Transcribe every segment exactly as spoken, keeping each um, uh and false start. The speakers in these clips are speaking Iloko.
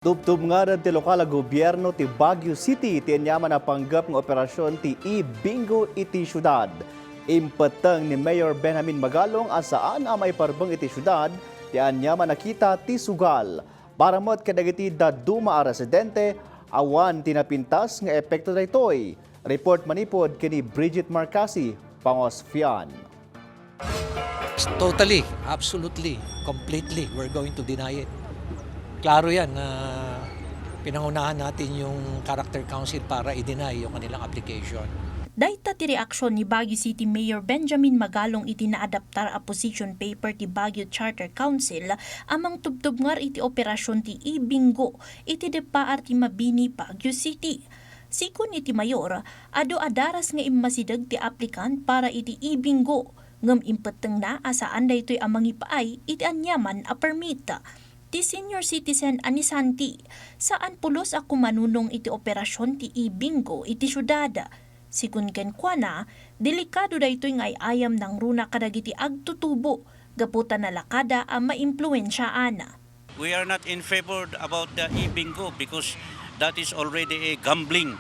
Tubtubngar ti lokal a gobierno ti Baguio City ti aniaman a panggep nga operasyon ti e-bingo iti siudad. Impetteng ni Mayor Benjamin Magalong a saan a maiparbeng iti siudad ti aniaman a kita ti sugal. Para met kadagiti dadduma a residente, awan ti napintas nga epekto daytoy. Report manipud ken ni Bridget Marcasi, Pangosfian. Totally, absolutely, completely, we're going to deny it. Klaro yan na pinangunahan natin yung Character Council para i-deny yung kanilang application. Dayta ti reaksyon ni Baguio City Mayor Benjamin Magalong iti naadaptar a position paper ti Baguio Charter Council a mangtubtubngar iti operasyon ti e-bingo iti deppaar ti Mabini, Baguio City. Sigun iti mayor, adu a daras nga immasideg ti applicant para iti e-bingo, ngem impettengna a saan daytoy a mangipaay iti aniaman a permit. Ti senior citizen a ni Santi, saan pulos a kumanunong iti operasyon ti e-bingo iti siudad. Sigun kenkuana, delikado daytoy nga ay-ayam nangruna kadagiti agtutubo gapu ta nalakada a maimpluensiaan. We are not in favor about the e-bingo because that is already a gambling.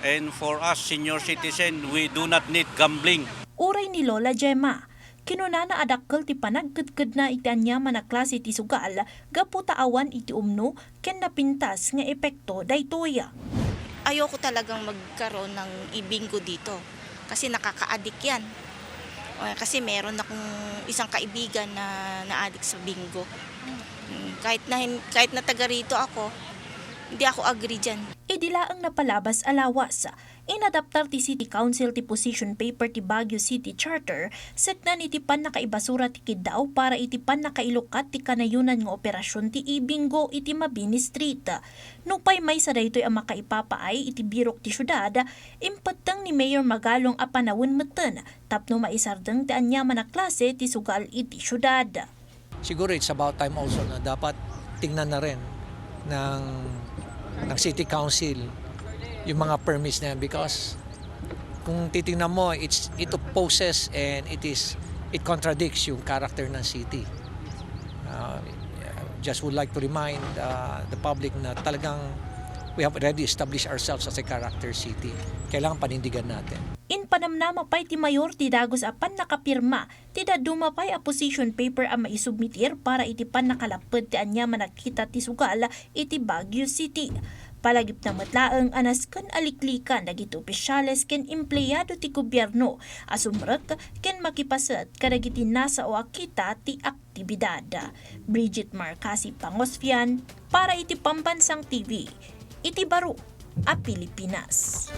And for us senior citizen, we do not need gambling. Uray ni Lola Gemma, kinunana a dakkel ti panagkedkedna iti aniaman a klase ti sugal gapu ta awan iti umno ken napintas nga epekto daytoy. Ayoko talagang magkaroon ng e-bingo dito kasi nakaka-addict yan. O, kasi meron akong isang kaibigan na naadik sa bingo. Mm, Kahit na, hin- kahit na taga rito ako, hindi ako agree dyan. Idi laeng napalabas a lawas, inadaptar ti City Council ti position paper ti Baguio City Charter, seknan iti pannakaibasura ti kiddaw para iti pannakailukat ti kanayonan nga operasyon ti e-bingo iti Mabini Street. Nupay maysa daytoy a makaipapaay iti birok ti siudad, impetteng ni Mayor Magalong a panawen metten tapno maisardeng ti aniaman a klase ti sugal iti siudad. Siguro it's about time also na dapat tingnan na rin ng, ng City Council yung mga permits na yan because kung titingnan mo, it's, it opposes and it is, it contradicts yung character ng city. Uh, just would like to remind uh, the public na talagang we have already established ourselves as a character city. Kailangan panindigan natin. Impanamnama pay ti mayor ti dagus a pannakapirma ti dadduma pay a position paper a maisubmitir para iti pannakalapped ti aniaman a kita ti sugal iti Baguio City. Palagipna met laeng a nasken a liklikan dagiti opisyales ken empleado ti gobierno a sumrek ken makipaset kadagiti nasao a kita ti aktibidad. Bridget Marcasi Pangosfian para iti Pambansang T V iti baro a Pilipinas.